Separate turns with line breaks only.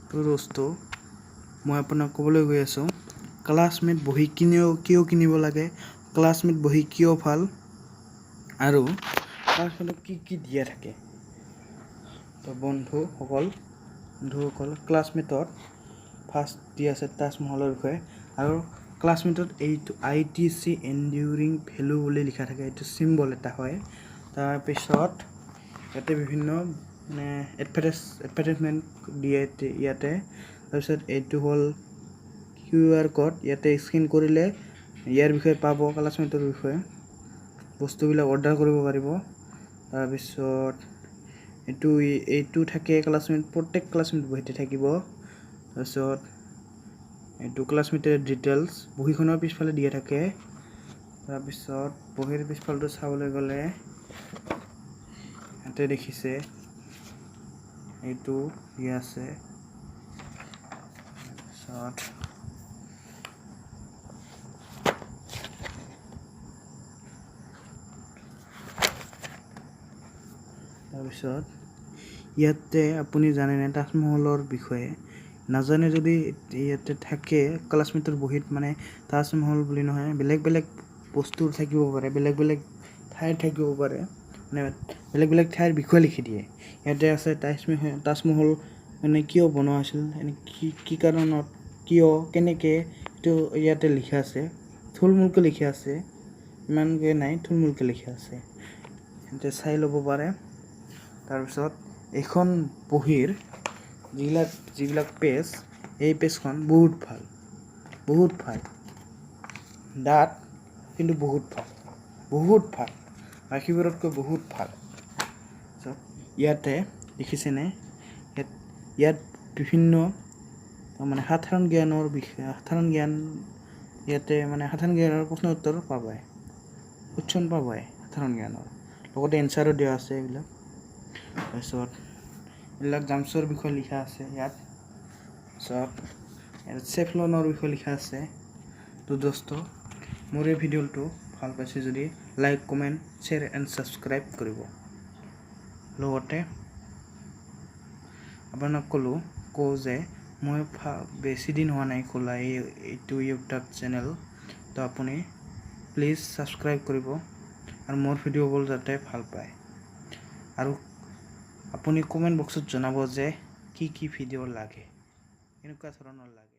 তো দোস্ত, মই আপোনাক ক'বলৈ গৈ আছোঁ, ক্লাছমেট বহী কিনিও কিয় কিনিব লাগে, ক্লাছমেট বহী কিয় ভাল আৰু ক্লাছমেটত কি কি দিয়া থাকে। তো বন্ধুসকল, ক্লাছমেটত ফাৰ্ষ্ট দিয়া আছে তাজমহলৰ বিষয়ে। আৰু ক্লাছমেটত এইটো আইটিচি এনডিউৰিং ভেলু বুলি লিখা থাকে, এইটো চিম্বল এটা হয়। তাৰপিছত ইয়াতে বিভিন্ন মানে এডভাৰটাইজমেণ্ট দিয়ে ইয়াতে। তাৰপিছত এইটো হ'ল কিউআৰ ক'ড, ইয়াতে স্কেন কৰিলে ইয়াৰ বিষয়ে পাব, ক্লাছমেটৰ বিষয়ে বস্তুবিলাক অৰ্ডাৰ কৰিব পাৰিব। তাৰপিছত এইটো থাকে ক্লাছমেট, প্ৰত্যেক ক্লাছমেট বহীতে থাকিব। তাৰপিছত এইটো ক্লাছমেটৰ ডিটেইলছ বহীখনৰ পিছফালে দিয়া থাকে। তাৰপিছত বহীৰ পিছফালটো চাবলৈ গ'লে ইয়াতে দেখিছে এইটো দিয়া আছে। তাৰপিছত ইয়াতে আপুনি জানেনে তাজমহলৰ বিষয়ে? নাজানে যদি ইয়াতে থাকে ক্লাছমেটৰ বহীত, মানে তাজমহল বুলি নহয়, বেলেগ বেলেগ বস্তু থাকিব পাৰে, বেলেগ বেলেগ ঠাইৰ থাকিব পাৰে, মানে বেলেগ বেলেগ ঠাইৰ বিষয়ে লিখি দিয়ে। ইয়াতে আছে তাজমহল মানে কিয় বনোৱা হৈছিল, এনে কি কি কাৰণত, কিয়, কেনেকৈ, এইটো ইয়াতে লিখা আছে, থুলমূলকৈ লিখা আছে, ইমানকৈ নাই, থুলমূলকৈ লিখা আছে, ইয়াতে চাই ল'ব পাৰে। তাৰপিছত এইখন বহীৰ যিবিলাক পেজ, এই পেজখন বহুত ভাল, বহুত ভাল, ডাঠ কিন্তু বহুত ভাল, বহুত ভাল, বাকীবোৰতকৈ বহুত ভাল। ইয়াতে দেখিছেনে, ইয়াত বিভিন্ন মানে সাধাৰণ জ্ঞানৰ বিষয়ে, সাধাৰণ জ্ঞান ইয়াতে মানে সাধাৰণ জ্ঞানৰ প্ৰশ্ন উত্তৰ পাবাই, কুৱেশ্যন পাবাই সাধাৰণ জ্ঞানৰ, লগতে এনচাৰো দিয়া আছে এইবিলাক। তাৰপিছত এইবিলাক জামছৰ বিষয়ে লিখা আছে ইয়াত। তাৰপিছত ইয়াত চেফলনৰ বিষয়ে লিখা আছে। তো দোস্ত, মোৰ এই ভিডিঅ'টো ভাল পাইছে যদি like, comment, share and subscribe কৰিব। লগতে আপোনাক কওঁ যে মই বেছি দিন হোৱা নাই খোলা এইটো ইউটিউব চেনেল, তো আপুনি প্লিজ ছাবস্ক্ৰাইব কৰিব আৰু মোৰ ভিডিঅ'বোৰ যাতে ভাল পায়। আৰু আপুনি কমেণ্ট বক্সত জনাব যে কি কি ভিডিঅ' লাগে, কেনেকুৱা ধৰণৰ লাগে।